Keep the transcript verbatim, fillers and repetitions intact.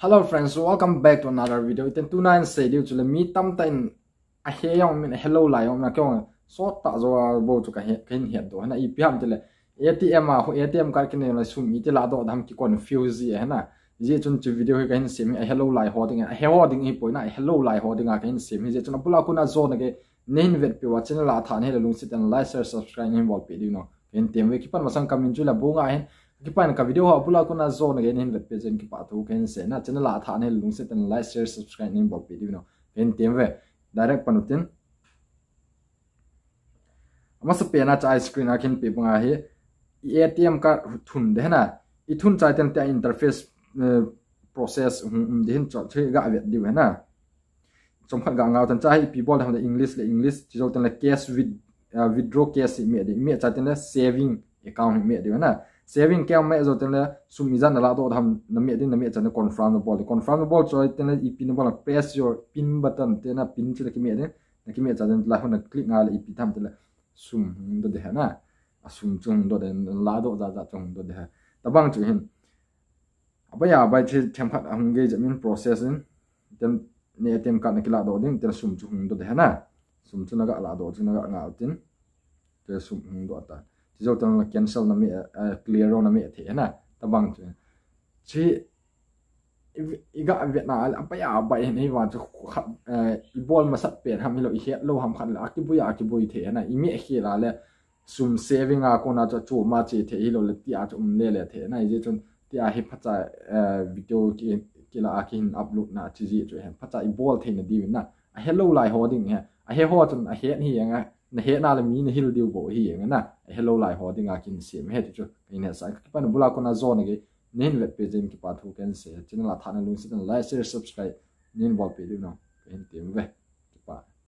Hello friends, welcome back to another video. Iten tuna in sei diu chule mi tamtah in ahe jong min ahe lou lai jong min a kong sot ta jo a bo chu ka he ka hin het do hena ipi ham tile A T M a ho A T M card kine la sum iti la do dam ki confuse ji hena. Ji chun chu video hi ka hin sem hi ahe lou lai ho ding ahe ho ding hi poina ahe lou lai ho ding a ka hin sem hi ji chun abula kuna jo na ke nen vet pe wa channel a tha ne le lungset in like, share, subscribe nen bol pe diu no. Ka hin tem ve kipan masang ka min chu la bu nga hin kipan ka video ho abula kuna jo na ke nen vet pe jen kipa thu ka hin se na channel a tha ne le lungset in like, share, subscribe nen bol pe diu no. Ka hin tem ve direct panutin. Amasa pena chai screen a kin pe banga hi i A T M card thun de hena i thun chai ten te interface uh, process um de hin chot che ga vet diu hena. Chom khat ga ngau tan chai pi bol ham de English le English chi jol ten le cash with uh, withdraw cash me de me chai ten le saving account me de hena. Saving account me jol ten le sum ijan na la do ham na me din na me chan confirm na bol de confirm na bol choi ten le i pin na bol press your pin button te na pin chi le ki me de. Na ki me cha den la hon na click nga le ipi tham te le sum hung do de hena. A sum chu hung do de la do ja ja chu hung do de ha. Tabang chu hin. Abaya bai thi them khat hung ge jamin process in. Ten ne tem ka na kila do ding ten sum chu hung do de hena. Sum chu na ga la do chu na ga nga tin. Te sum hung do ta. Ti jo tan cancel na me clear na me the hena. Tabang chu. Chi i ga vet na a pai a bai hin hi van chu khat i bol masat pen ham hilo i het lo ham khat le a kibui a kibui the na i mi khi la le sum saving a kona chu chu ma che the hilo le ti a chu um le le the na i je chun ti a hi phacha video ki ki la a ki hin upload na chi ji chu hen phacha i bol the na di na a he lo lai ho ding he a he ho chun a he ni yang a na he na le mi na hil diu bo hi yang na a he lo lai ho ding a kin sem he chu ka in he sa ka pan bula kona zo na ge Nen vet pe jen kipa thu ken se. Channel a tha na lungset in like, share, subscribe. Nen bol pe diu no. Ka hin tem ve.